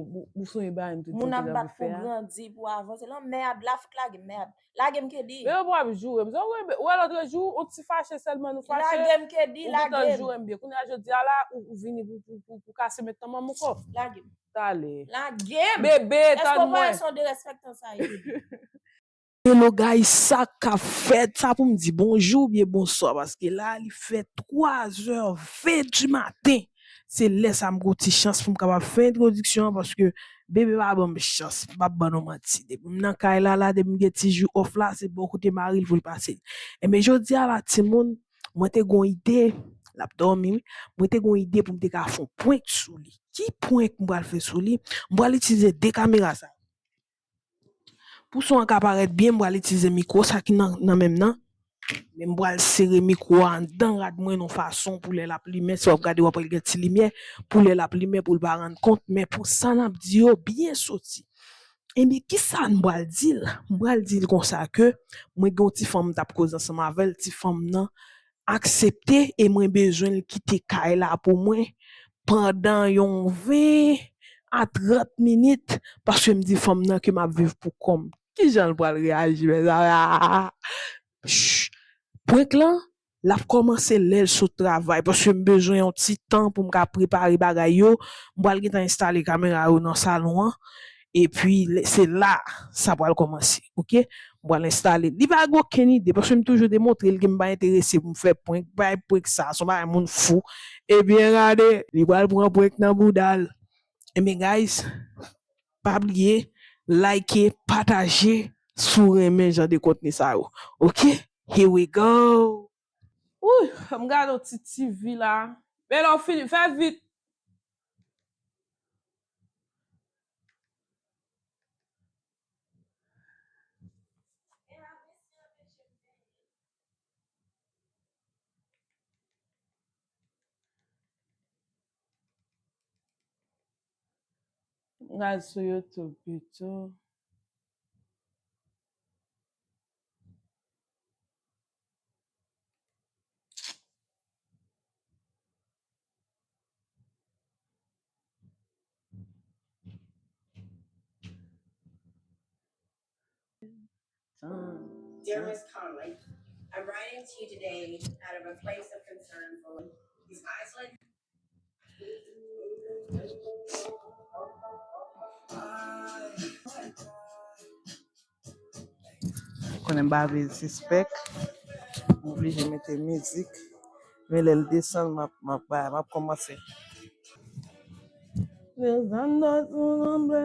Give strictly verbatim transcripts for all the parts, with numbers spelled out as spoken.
Ou, ou sonje bagay m te di Moun m te ap gen bat anvi fè pou a? Grandi, pou avanse. Lan mèd la, fout lage m, mèd. Lage m, Kedi. Men yo p ap joure m. Sa w wè, wè lòt jou, ou ti fache sèlman, nou fache. Lage m, Kedi, Ou lage gentan m. Joure m byen. Kounye a jodi a la, ou, ou vini pou, pou, pou, pou kase met nan manm ou kò. Lage m. Tale. Lage m. Bebe, Èske tann w pa wè mwen. Se yon derespektan sa ye, Kedi? Hello guys, sa k ap fèt? Sa pou m di bonjou oubyen bonswa, paske la li fè twa zè ven di maten. Se lè sa m gen yon ti chans pou m kapab fè entwodiksyon an, paske bebe pa ban m chans, m p ap ban nou manti. Depi m nan kay la, la, depi m gen ti jou off la, se bò kote mari l pou l pase. Enben, jodi a la, timoun, mwen te gen yon ide, l ap dòmi, wi. Mwen te gen yon ide pou m te ka fè yon prank sou li. Ki prank m pral fè sou li? M pral itilize de kamera sa. Pou son an ka parèt byen, m pral itilize mikwo sa ki nan, nan men m nan. Men m pral sere mikwo a anndan rad mwen yon fason pou lè l ap limen, si w ap gade w ap wè l gen ti limyè, pou lè l ap limen pou l pa rann kont, men pou sa n ap di yo byen soti. Ebyen, kisa m pral di l? M pral di l konsa ke mwen gen yon ti fanm m t ap koze ansanm avè l, ti fanm nan aksepte e mwen bezwen l kite kay la pou mwen pandan yon ven a trant minit, paske m di fanm nan ke m ap viv pou kò m. Kijan l pral reyaji, mezanmi? Ah! Ch, prank lan, l ap kòmanse lè l sot travay, paske m bezwen yon ti tan pou m ka prepare bagay yo. M pral gentan enstale kamera yo nan salon an. Epi, lè, se la, sa pral kòmanse, oke? M pral enstale. Li pa gen okenn ide, paske m toujou demontre l ke m pa enterese pou m fè prank, bay prank sa, se yon bagay moun fou. Ebyen, gade, li pral pran prank nan bouda l. Ebyen, guys, pa bliye, like, pataje, si w renmen jan de kontni sa yo. Oke? Here we go! Ui, m gade yon ti T V la. Men lè w fini, fè vit. M gade sou YouTube pito. Dear Miss Conley, I'm writing to you today out of a place of concern for Miss Isley. Ou konnen m pa vle sispèk, m oblije mete mizik. Men lè l desann, m ap, m ap, m ap kòmanse. Rezando tu nombre.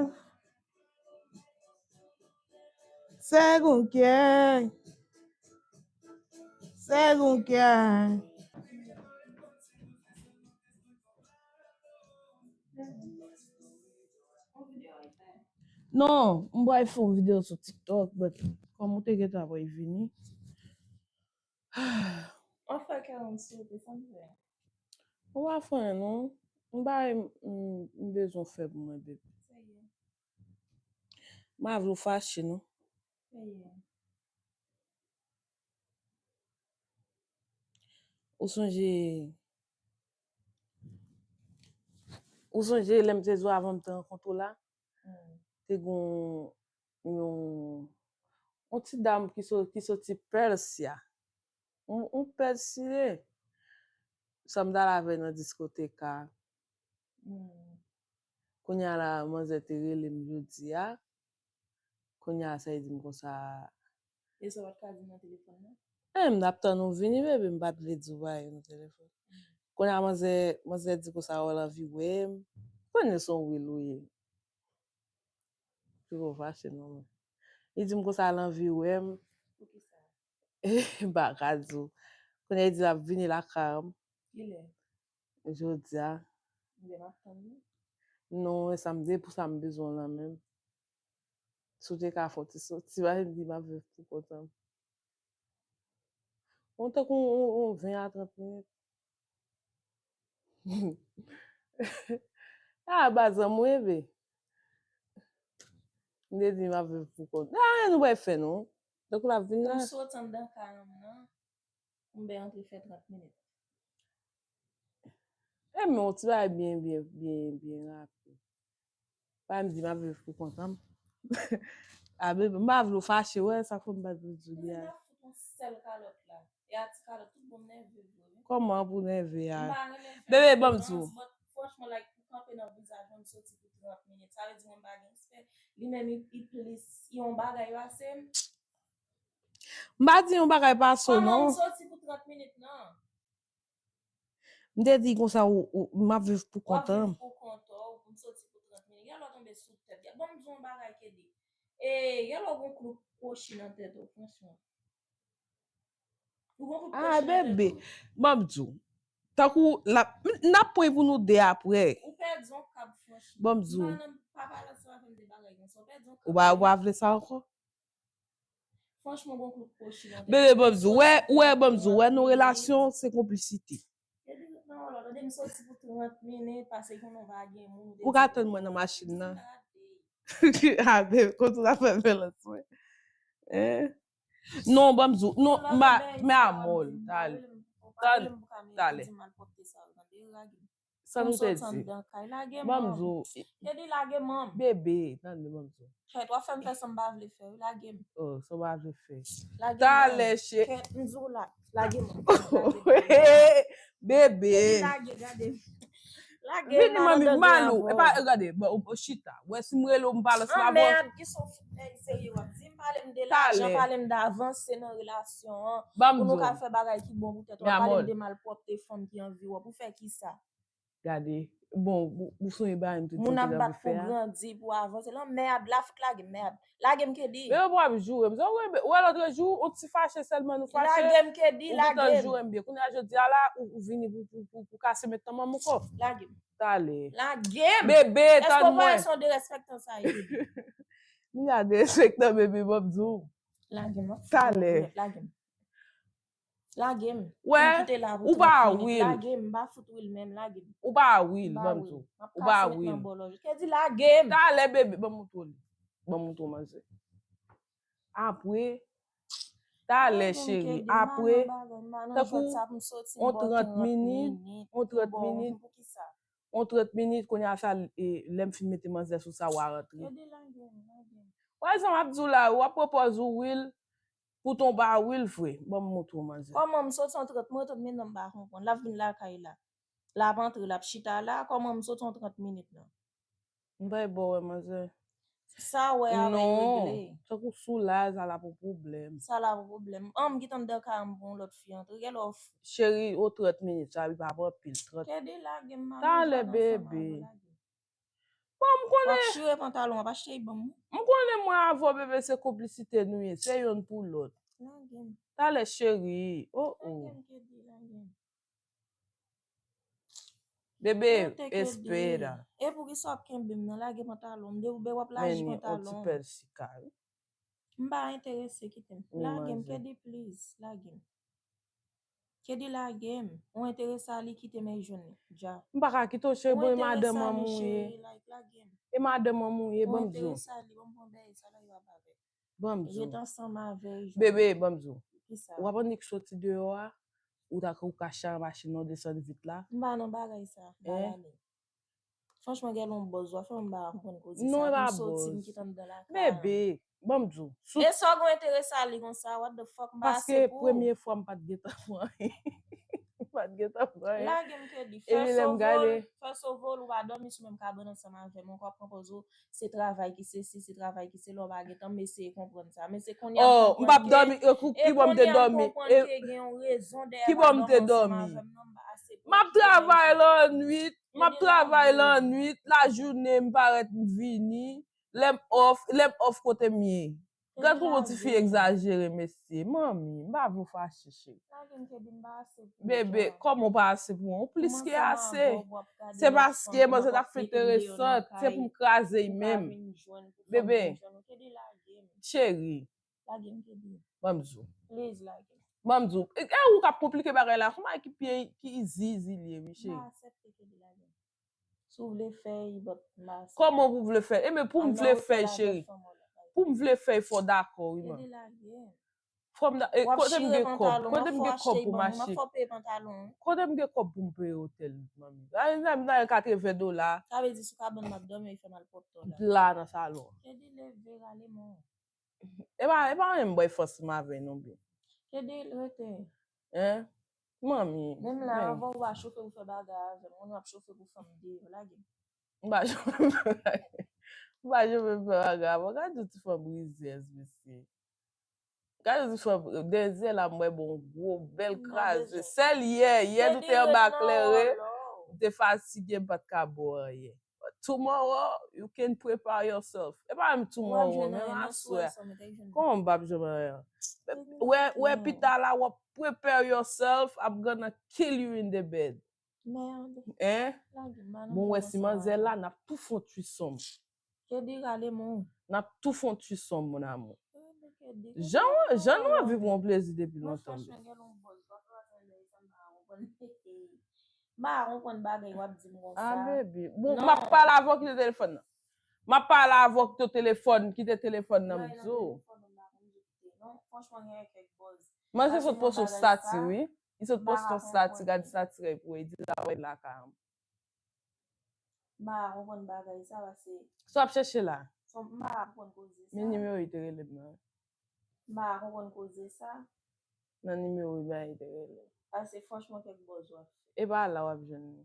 Según quién. Según quién. Non, m pral fè yon videyo sou TikTok, but kòm ou te gentan ap vini. Anfen, Karen, sou te sa m fè. Ou pa fè anyen non. M pa, m, m bezwen fè pou mwen, baby. M pa vle w fache non. Ou sonje, ou sonje lè m te di w avan m te rankontre w la, te gen yon, yon ti dam ki so-, ki soti Pèsi a. Yon, yon Pèsi li ye. Sa m t al avè l nan diskotèk a. Kounye a la, manzè te rele m jodi a. Kounye a, sa l di m konsa. E sa w pa t ka di nan telefòn nan? Eh, m t ap tann ou vini, bebe, m pa t vle di w bagay nan telefòn. Kounye a, manzè, manzè di konsa, w anvi wè m. Konnen se yon wil ou ye. Piko fache non, men. Li di m konsa, l anvi wè m. Poukisa? M pa ka di w. Kounye a, li di l ap vini lakay m. Kilè? Jodi a. Ebyen, m ap tann li. Non, e sa m di, e pou sa m bezwen w lan menm. Si w te ka fè yon ti soti, pa vin di m ap viv pou kont an. Yon tankou yon, yon, yon ven a trant minit. Ah, ba zanmi w, ebe. M te di m ap viv pou kont. Ah, anyen nou pral fè non. Tankou l ap vin la. M soti anndan kay an m nan. M ben antre fè trant minit. E men yon ti bagay byen, byen, byen, byen rapid. Pa m di m ap viv pou kont an. A bebe, m pa vle w fache, wè, sa k fè m pa vle di w li a. Mwen ap fout yon sèl kalòt la. E a ti kalòt tout bon m nève vre wi. Kòman pou nève a? M pa renmen fè bebe, ban m di w. But franchman, like, pou kanpe nan vizaj mwen, m soti pou trant minit. Sa vle di mwen m pa gen respè. Li menm, li, li plis, li yon bagay yo ase. M pa di yon bagay pase w non. Kòman m soti pou trant minit nan? M te di konsa, ou, ou, m ap viv pou kont an. W ap viv pou kont ou, pou m soti pou trant minit. Gen lè w tonbe sou tèt. Ban m di w yon bagay, Kedi. E, gen lè w gon klou kwochi nan tèt ou, franchman. Ou gon klou kwochi nan tèt ou. Ah, bebe. Ban m di w. Tankou, la, n ap pran pou nou de apre. Ou pèdi yon kab, franchman. Ban m di w. M pa nan, pa pale ansanm avè m de bagay konsa. Ou pèdi yon kab. Ou pa, ou pa vle sa ankò? Franchman, bon klou kwochi nan tèt. Bebe, ban m di w, wè, wè, ban m di w, wè, nou relasyon, se konplisite. Epi, nan wòl, tande m soti pou trant minit, pase konnen w pa gen moun, ou te di. Ou ka tann mwen nan machin nan. Ah, bebe, kote w ta fè balans mwen? Hein? Non, ban m di w, non, m pa, men a mòl, talè. Talè, talè. Sa nou te di? Ban m di w. Kedi, lage m. Bebe, tande, ban m di w. Kèt, w ap fè m fè sa m pa vle fè, wi, lage m. Oh, sa w pa vle fè. Lage m. Talè, cheri. Kèt, m di w la, lage m. Bebe. Kedi, lage, gade. Lage m. Vini, manmi, m al ou. E pa, gade, bon, ou chita. Wè, si m rele w, m balans la vòs. Mèd, ki son fout nèg serye w ap di? M pale m de lajan, pale m de avanse nan relasyon an. Ban m di w. Pou nou ka fè bagay ki bon pou tèt ou. Pale m de malpwòpte fanm ki anvi w. Pou fè kisa? Gade. Bon, ou, ou sonje bagay m te di m te gen pou fè a? Moun ap bat pou grandi, pou avanse. Lanmèd, la fout lage m, mèd. Lage m, Kedi. Men w ap joure m. Sa w wè, wè lòt jou, yon ti fache sèlman nou fache. Lage m, Kedi, lage m. Ou gentan joure m byen. Kounye a jodi a la, ou, ou vini pou, pou, pou, pou kase met nan manman w kò. Lage m. Talè. Lage m. Bebe, tann mwen. Èske w pa wè se yon derespektan sa ye, Kedi? Li a derespektan, bebe, ban m di w. Lage m, ap fout mwen lage m. Lage m. Wè, ou pa wil. Lage m, m pa fout wil menm, lage m. Ou pa wil, ban m di w. Ou pa wil. Kedi, lage m. Talè, bebe, ban m montre w li. Ban m montre w manzè. Apre, talè, cheri, apre, tankou, on trant minit, on trant minit, on trant minit, kounye a sa, e, lè m fin mete manzè sou sa, w a rantre. Kedi, lage m, lage m. Wè, sa m ap di w la, w ap pran pòz ou wil, Poutan w pa wil vre. Ban m montre w manzè. Kòman m soti on trant mwen, trant minit nan m pa konprann. L ap vin lakay la. L ap antre, l ap chita la. Kòman m soti on trant minit nan? M bay ba w wè manzè. Sa w wè avè l regle. Non. Tankou sou la, sa la pou pwoblèm. Sa la pou pwoblèm. An, m gentan anndan kay an, m pran yon lòt fi antre. Gèlè w. Cheri, o trant minit, sa li pa pran pil, trant. Kedi, lage m, m ap talè, bebe. Bon, m konnen. W ap chire pantalon, w ap achte l ban m. M konnen mwen avè w, bebe, se konplisite nou ye. Se yonn pou lòt. Lage m. Talè, cheri. Oh, oh. Lage m, Kedi, lage m. Bebe, espera. E poukisa w ap kenbe m nan? Lage pantalon m. Depi w wè w ap laji pantalon. Men yon ti pèl sika, wi. M pa enterese, kite m. Lage m, Kedi, please. Lage m. Kedi, lage m. Ou enterese a li, kite m e jwenn li. Dja. M pa ka kite w, cheri, bon, e madanm an m ou ye. Ou enterese a li, cheri, like, lage m. E madanm an m ou ye, ban m di w. Ou enterese a li, ban m pran bèy, sa la yo ap avè. Ban m di w. Ret ansanm avè l, jwenn li. Bebe, ban m di w. Kisa? W ap annik soti deyò a, ou ta ka, ou ka chita nan machin nan, w desann vit la. M pa nan bagay sa, m pa ale. Franchman, gen yon bòz, w ap fè m pa konprann koze sa. Non, e pa bòz. M soti, m kite anndan lakay an. Bebe, ban m di w. E sa w gon enterese a li konsa, what the fuck, m pa ase pou ou. Paske premye fwa m pa t gentan pran anyen. M pa t gentan pran anyen. Lage m, Kedi. Fè sovòl, fè sovòl, ou pa dòmi sou menm kabann ansanm avè m ankò, w ap pran pòz ou, se travay ki sesi, se travay ki sela, w pa gentan, m eseye konprann sa. Men se kounye a m konprann ke, e kounye a m konprann ke gen yon rezon dèyè madanm ansanm avè m nan, m pa ase pou ou. M ap travay lannwit. M ap travay lannwit, lajounen m parèt m vini, lè m off, lè m off kote m ye. Gad kòman ti fi egzajere, mesye. Manmi, m pa vle w fache, cheri. Bebe, kòman w pa ase pou mwen? Ou plis ke ase. Se paske manzè t ap fè enteresant, se pou m kraze l menm. Bebe, cheri. Lage m, Kedi. Ban m di w. Please, lage m. Ban m di w. E, e ou k ap konplike bagay la. Son bagay ki pye, ki izi, izi li ye, wi, cheri. M pa aksepte, Kedi, lage m. Si w vle fè l, but m pa aksepte. Kòman pou w vle fè l? E men pou m vle fè l, cheri. Pou m vle fè l, fò w dakò, wi, man. Kedi, lage m. Fò m da- eh, W ap kote m chire gen kòb? pantalon, Kote m fò gen achte kòb l pou m ban mwen, m ap achte? fè w peye pantalon. Kote m gen kòb pou m peye otèl, manmi? Ay, nan nan katreven dola. Sa vle di sou kabann m ap dòmi, fè malpwòpte w la. La nan salon. Kedi leve rale mwen. E pa, e pa anyen m bay fòs m avè non byen. Kedi rete. Hein? Manmi. Menm la, Hey. Anvan ou pa chofe pou fè bagay avè m, ou ap chofe pou fanm deyò, lage m. M pa janm, m pa janm fè bagay avè w. Gade yon ti fanm rizèz, mesye. Gade yon ti fanm, dèzè la, m wè bon gwo, bèl M nan kraze. bezwen. Sèl yè, yè nou Kedi te anba ret nan klere, wòl. M te fatige, m pa t ka ba w anyen. But tomorrow, you can prepare yourself. E pa menm W ap tomorrow, jwenn menm anyen, I nan swè swear. sa, mwen te jwenn. Kòman m p ap jwenn anyen? Wè, wè pita la, w ap prepare yourself, I'm gonna kill you in the bed. Merde. Hein? Lage m, ba nou Bon, wè, jwenn si ansanm manzèl avè la, m. N ap tou fè yon threesome. Kedi rale mwen. N ap tou fè yon threesome, mon amour. Eh, men Kedi, Jan, jan nou anvi pran plezi depi Mwen lontan. Franchman, gen yon bòz, w ap pran sa, men sa m pa konprann. M pa konprann bagay w ap di m konsa. Ah, baby. Bon, Non. M ap pale avè w, kite telefòn nan. M ap pale avè w, kite telefòn, kite telefòn nan, m di w. Non, franchman, gen kèk bòz. Mwen se Pase sot nan post yon bagay stati, sa, wi. Li sot m pa post yon konprann. Stati, gade stati kay pou li di la wè la ka. M pa konprann bagay sa, pase. Sa w ap chèche la? M pa konprann koze sa. Men nimewo li te rele m nan. M pa konprann koze sa. Nan nimewo li bay li te rele. Pase franchman kèk bòz w ap fè. E pa la w ap jwenn li.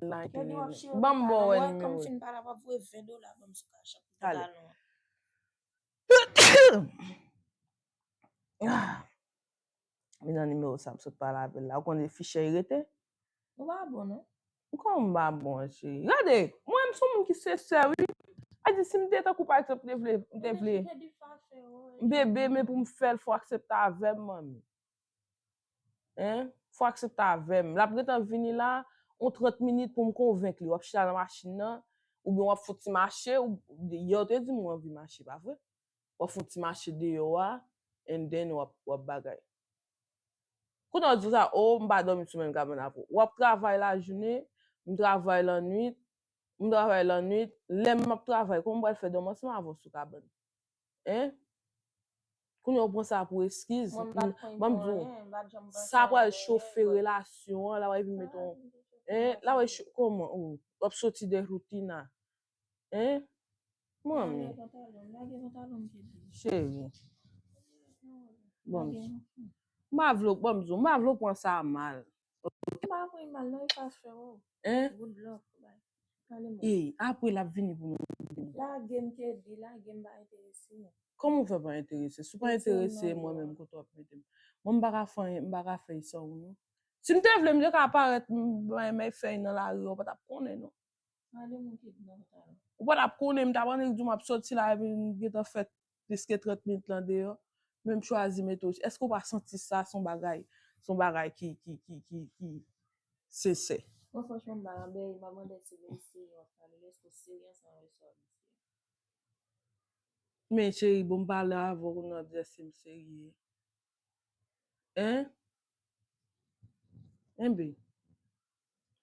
Like Kedi w ap li. chire Ban m ba w wè pantalon, wè, nimewo kòm li. Fin pale, w ap voye ven dola ban m sou Cash App pou Talè. Pantalon. Ah. Men nan nimewo sa m sot pale avè l la. Ou konnen fichè y rete? Ou pa bon, non? Kòman m pa bon, cheri? Gade, mwen, m se yon moun ki sensè, wi. A di, si m te tankou, pa egzanp, m te vle, m te vle. Bebe, men pou m fè l, fò aksepte avè m, manmi. Hein? Fò aksepte avè m. L ap gentan vini la, on trant minit pou m konvenk li. W ap chita nan machin nan, oubyen w ap fouti mache, ou, yè w te di m ou anvi mache, pa vre? W ap fouti mache deyò a, and then w ap, w ap bagay. Kounye a w di sa, o, m pa dòmi sou menm kabann avè w. W ap travay lajounen, m travay lannwit, m travay lannwit, lè m ap travay, kòman m pral fè dòmi ansanm avè w sou kabann? Hein? Kounye a w pran sa pou eskiz. Mwen, m pa t konn Ban m bon di w, anyen, m pa t janm panse sa a pral anyen, chofe but relasyon an, la w ap vin mete yon, hein, la w ap cho-, kòman, o, w ap soti de rutina. Hein? Manmi. Lage pantalon, lage pantalon m te di. Cheri. Bon, Lage. m pa vle, bon, m di w, m pa vle w pran sa mal. M pa pran mal, non, e pa fè w. Hein? Good luck, bye. Pale mwen. E, apre l ap vini pou nou. Lage m, Kedi, lage m, pa enterese. Kòman w fè pa enterese? Si w pa Enterese enterese, nan mwen yo. Menm kote w ap mete m. Mwen, m pa ka fè anyen, m pa ka fè san ou, non. Si m te vle, m te ka parèt, m, bay, bay fèy nan lari, ou pa t ap konnen, non. Pale mwen, Kedi, nan pantalon. Ou pa t ap konnen, m t ap annik di w m ap soti la, epi m gentan fè plis ke trant minit lan deyò. Men m chwazi mete w. Èske w pa santi sa, se yon bagay, se yon bagay ki, ki, ki, ki, ki sensè? Mwen, franchman, m pa nan bèy, m ap mande si w serye, w ap pale, èske w serye ansanm avèk sa w di? Men, cheri, bon, m pale avè w, kounye a w ap di èske m serye. Hein? Enben.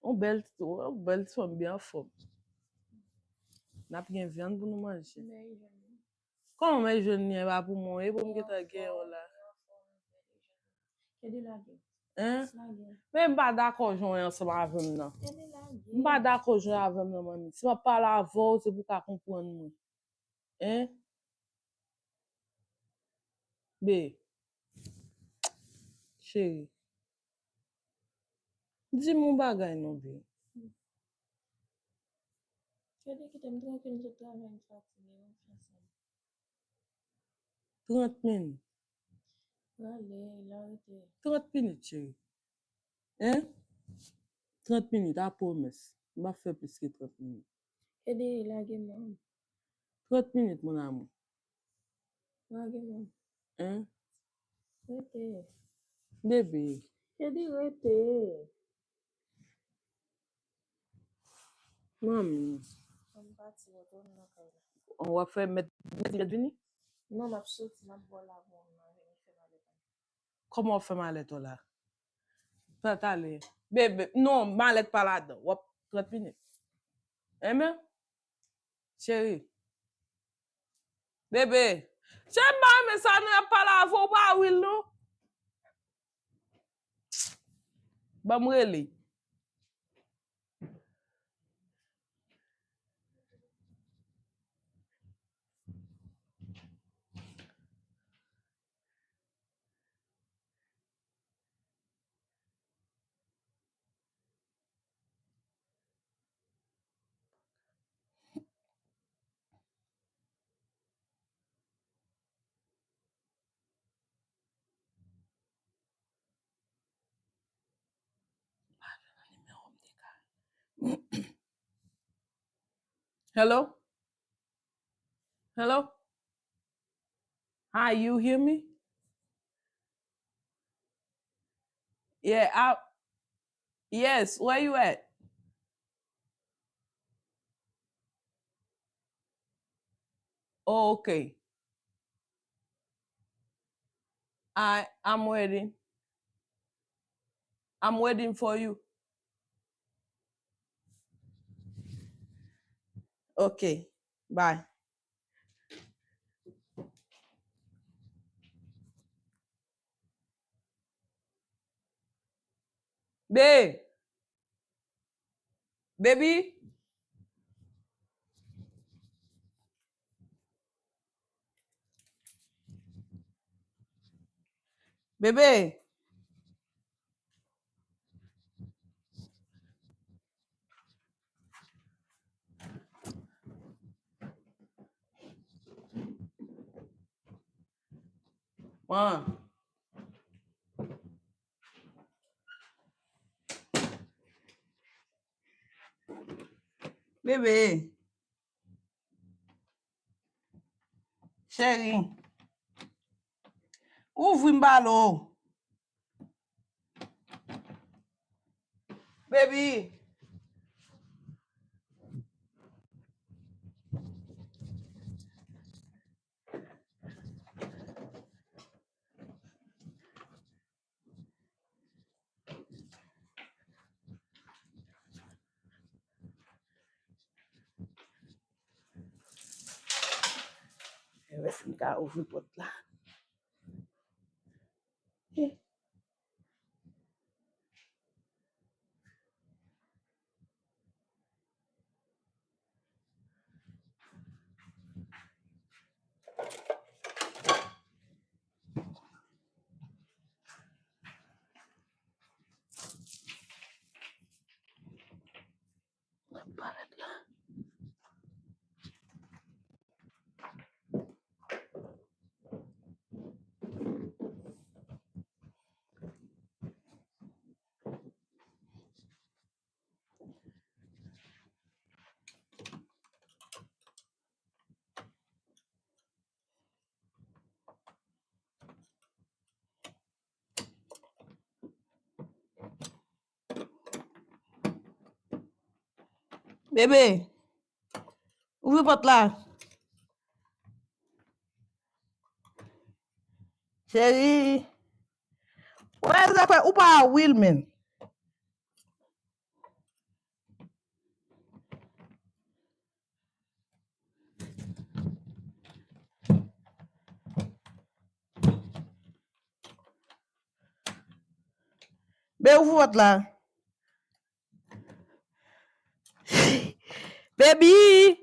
Yon bèl, yon bèl ti fanm byen anfòm. N ap gen vyann pou nou manje. Kòman men jwenn li an, e pa pou mwen, e pou m gentan gen yon la. Kedi lage. Hein? Lage. Men m pa dakò jan w ye ansanm avè m nan. Kedi lage. M pa dakò jan w ye avè m nan, manmi. Si m ap pale avè w, se pou w ka konprann mwen. Hein? Be. Cheri. Di m yon bagay non, be. Kedi kite m trankil, m sot travay, m fatige, m ap fè sa. Trant minit. Prale, la rete. Trant minit, cheri. Hein? Trant minit, I promise. M ap fè plis ke trant minit. Kedi lage mwen. Trant minit, mon amour. Lage mwen. Hein? Rete. Bebe. Kedi rete. Manmi. Ann pati, retourne nan kay la. W ap fè mèt, mèt vini? Non, m ap soti, m ap bò la pou m nan vini fè malèt. Kòman w ap fè malèt ou la? Sa t ale. Bebe, non, malèt pa ladan. W ap trant minit. Enben? Cheri. Bebe, Cheri, m pa renmen sa non, y ap pale avè w, ou pa wi l non. Ban m rele. Hello? Hello? Hi, you hear me? Yeah, I, yes, where you at? Oh, okay. I, I'm waiting. I'm waiting for you. Okay, bye. Be, baby. Bebe. Wan. Bebe. Cheri. Ouvri m ba l o. Baby. Mwen wè si m ka ouvri pòt la. Mwen parèt la. Bebe, ouvri pòt la. Cheri. Wè, zafè, ou pa wi l menm. Be, ouvri pòt la. Baby!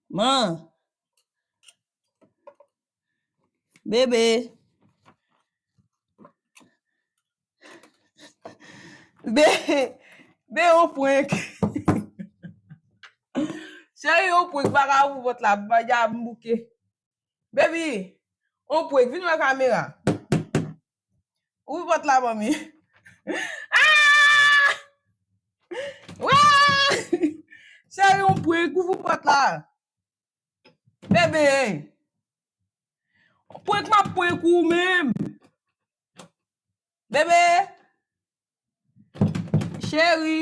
Man. Bebe. Be, be, yon prank. Cheri, yon prank, pa ka ouvri pòt la, ba, ya m bouke. Baby, yon prank, vin wè kamera. Ouvri pòt la, manmi. Ah! Wè! Cheri, yon prank, ouvri pòt la. Bebe. Prank m ap prank ou menm. Bebe. Cheri.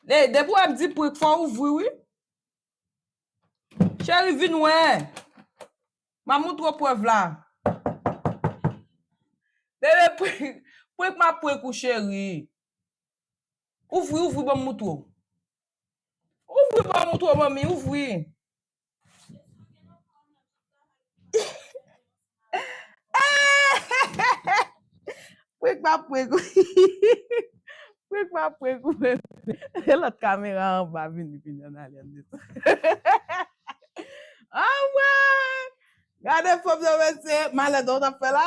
Depi w ap di prank, fò w ouvri, wi. Cheri, vin wè. M a montre w prèv la. Bebe, prank, prank m ap prank ou, cheri. Ouvri, ouvri, ban m moutre w. Ouvri, ban m moutre w, manmi, ouvri. Prank pa prank. Prank pa prank. E lòt kamera anba, vini, vini, ann ale, ann desann. Anmwey! Gade fanm nan, mesye, malèt ou t ap fè la.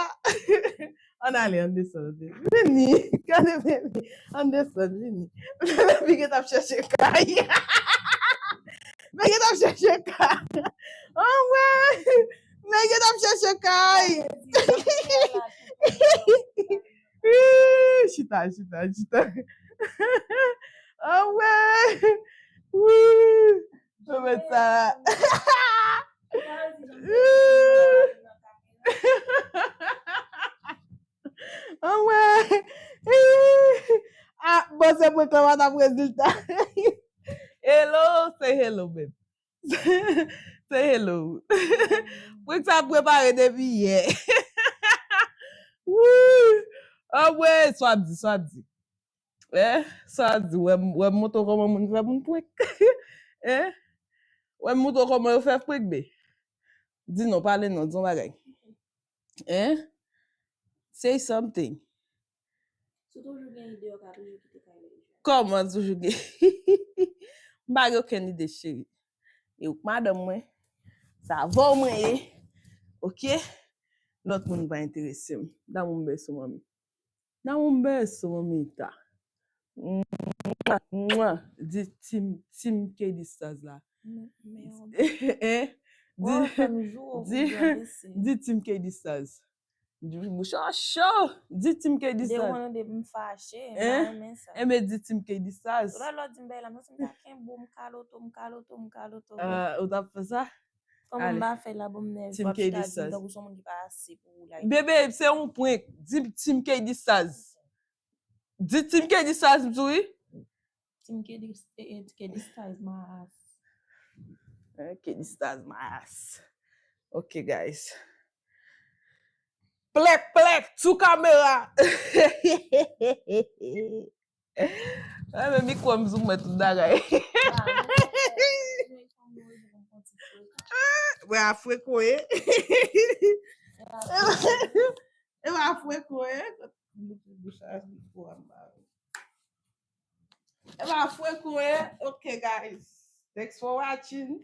Ann ale, ann desann, ann desann. Vini, gade, vini. Ann desann, vini. Bebe gentan ap chèche kay. Bebe gentan ap chèche kay. Anmwey! Bebe gentan ap chèche kay. Ih, chita, chita, chita. Anmwey! Wi! Yo met sa la. Anmwey! Ah, bon, se prank lan pa t ap rezilta. Hello, say hello, babe. Say hello. Prank sa prepare depi yè. Wouy! Anmwey, sa w ap di, sa w ap di. Eh, sa w ap di, wè m, wè m montre w kòman moun fè moun prank. Eh? Wè m montre w kòman yo fè prank, be. Di non, pale non, di yon bagay. Eh? Say something. Si w toujou gen ide, yo ka toujou kite kay la. Kòman toujou gen? M pa gen okenn ide, cheri. E ou k madanm mwen. Se avè w mwen ye. Oke? Lòt moun pa enterese m. Damou m bèse w, manmi. Damou m bèse w, manmi ta. Mwa, mwa. Di Team, Team K D Stars la. Men, men yon Eh? Di, Wè, fè m jou, di, ou bèse. Di Team K D Stars. Di bouch an cho. Di Team K D Stars. Depi mwen tande m fache, m pa Hein? renmen sa. Enben, di Team K D Stars. Lè lòt di m bay la, mwen si m ta kenbe w, m kaloto, m kaloto, m kaloto. Ah, ou t ap fè sa? Kòman m Ale. pa fè la, bon, m nève, Team w ap chita di m K D Stars. tankou se yon moun ki pa ase pou ou, like. Bebe, se yon prank. Di Team K D Stars. Di Team K D Stars, m di wi. Team K D, eh, eh, K D Stars, my ass. Eh, K D Stars, my ass. Ok, guys. Plèk, plèk, sou kamera. Ah, men mikwo m sou mwen tout bagay. Mwen a frekon ye. E pa frekon ye. Bouch a mikwo a m ba yo. E pa frekon ye. Ok, guys. Thanks for watching.